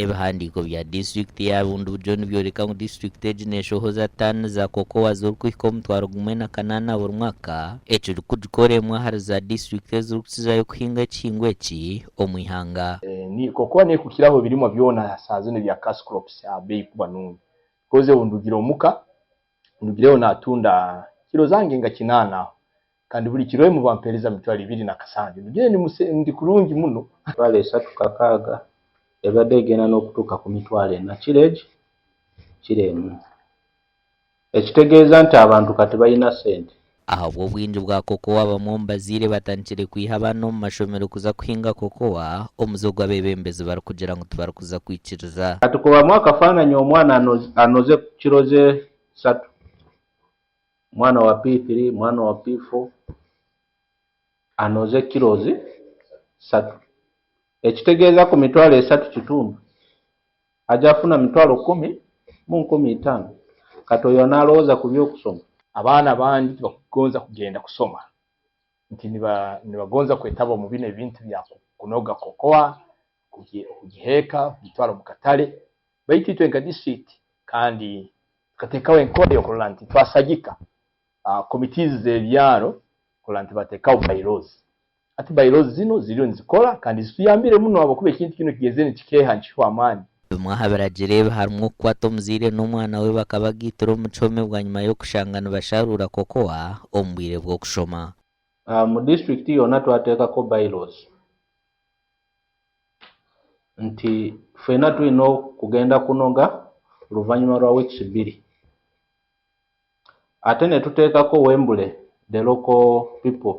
Ebihandiiko bya disiturikiti ya Bundibugyo nibyoreka ngu disiturikiti egi neshohoza taani za cocoa zirikuhika 1800 buri mwaka, ekirikugikora emwe ahari za disiturikiti ezirikukizayo kuhinga ekihingwa eki omu ihanga. Cocoa nekukiraho ebirimwa byona saaha zinu ebya cash crops aha beeyi kuba nungi because obu ndugire omuka ndugireyo natunda kiro zange nka kinaana aho kandi buri kiro emwe bampereza 20 na kasanju ndugire ndi kurungi muno. 360 ebadde egenda n'okutuuka ku 400 kiro egi kiro emu, ekitegeeza nti abantu kati balina ssente. Ahabw'obwingi bwa cocoa, bamwe omu bazaire batandikire kwiha abaana omu mashomero kuza kuhinga cocoa, omuze ogu abeebembezi barikugira ngu tibarikuza kwikiriza. Kati kubamu akafaananyi omwana anoze kiro ze 3, mwana wa P3, mwana wa P4 anoze kilos 3, ekitegeeza ku 350 ajja kufuna 105,000. Kati oyo anaalowooza ku by'okusoma? Abaana abandi tibakugonza kugenda kusoma, nti nibagonza kwetaba omu binu ebintu bya kunoga cocoa, kugiheeka, kugitwara omu katare. Baitu itwe nka district kandi tukateekaho enkora y'okurora nti twasagika committees z'ebyaro kurora nti bateekaho bylaws. Hati bylaws zinu ziriyo nizikora kandi zituyambire muno habwokuba ekintu kinu kigezire nikikeeha, nikihwa amaani. Bimwe aha biragiro ebi harimu okukwata omuzaire n'omwana we bakabagaitira omu kihome bwanyima y'okushanga nibasharuura cocoa omu bwire bw'okushoma. Mu disitulikiti yonna twateekako bylaws nti ffenna tulina okugenda kunoga oluvannyuma lwa weeks 2, ate ne tuteekako Wembule, the local people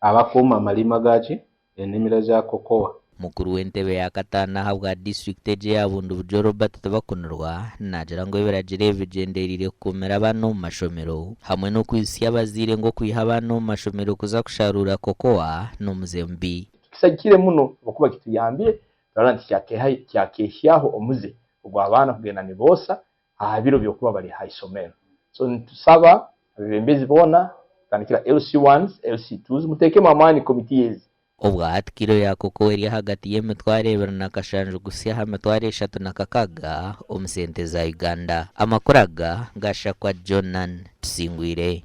abakuuma amalima gaki ennimiro za cocoa. Mukuru w'entebe ya kataano ahabwa disiturikiti egi eya Bundibugyo, Robert Tibakunirwa, naagira ngu ebiragiro ebi bigyendereire kukuumira abaana omu mashomero hamwe n'okwijutsya abazaire ngu okwiha abaana omu mashomero kuza kusharuura cocoa n'omuze mubi. Tukisagikire muno habwokuba kituyambire turarora nti kyakehyaho omuze ogw'abaana kugenda niboosa aha biro by'okuba bari ha isomero. So nitusaba abebembezi boona kutandikira LC1s, LC2s, muteekemu amaani committee ezi. Obwa hati kiro ya cocoa eri ahagati y'e27,000 kuhitsya aha 36,000 omu sente za Uganda. Amakuru aga gashakwa Jonan Tusingwire.